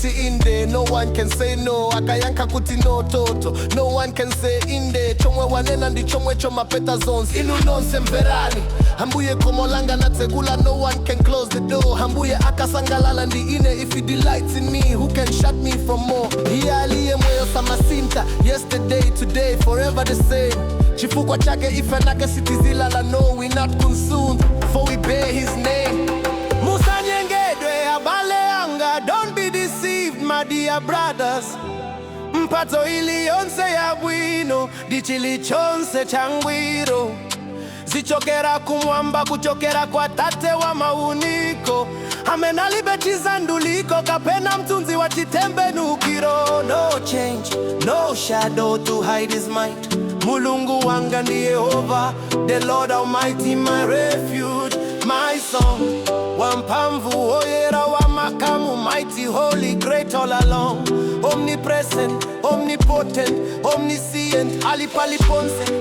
kuti inde, no one can say no. Akayankha kuti no toto, no one can say inde. Chomwe wanena ndi chomwecho mapeta zonse. Inu nonse mverani, Ambuye khomo langa natsegula, no one can close the door. Ambuye akasangalala ndi ine, if he delights in me, who can shut me from more? Iye ali yemweyo samasintha, yesterday, today, forever the same. Chifukwa chake ife nake sitizilala, no, we not consumed, for we bear his name. Musanyengedwe abale anga, don't be deceived, my dear brothers. Mphatso iliyonse yabwino ndi chilichonse changwiro zichokera kumwamba, kuchokera kwa tate wa mauniko, amene alibe chizanduliko kapena mthunzi wa chitembenukiro. No change, no shadow to hide his might. Mulungu wanga ndi Yehova, the Lord Almighty, my refuge, my song. Wamphamvu, woyera wa makamu, mighty, holy, great all along, omnipresent, omnipotent, omniscient, ali paliponse.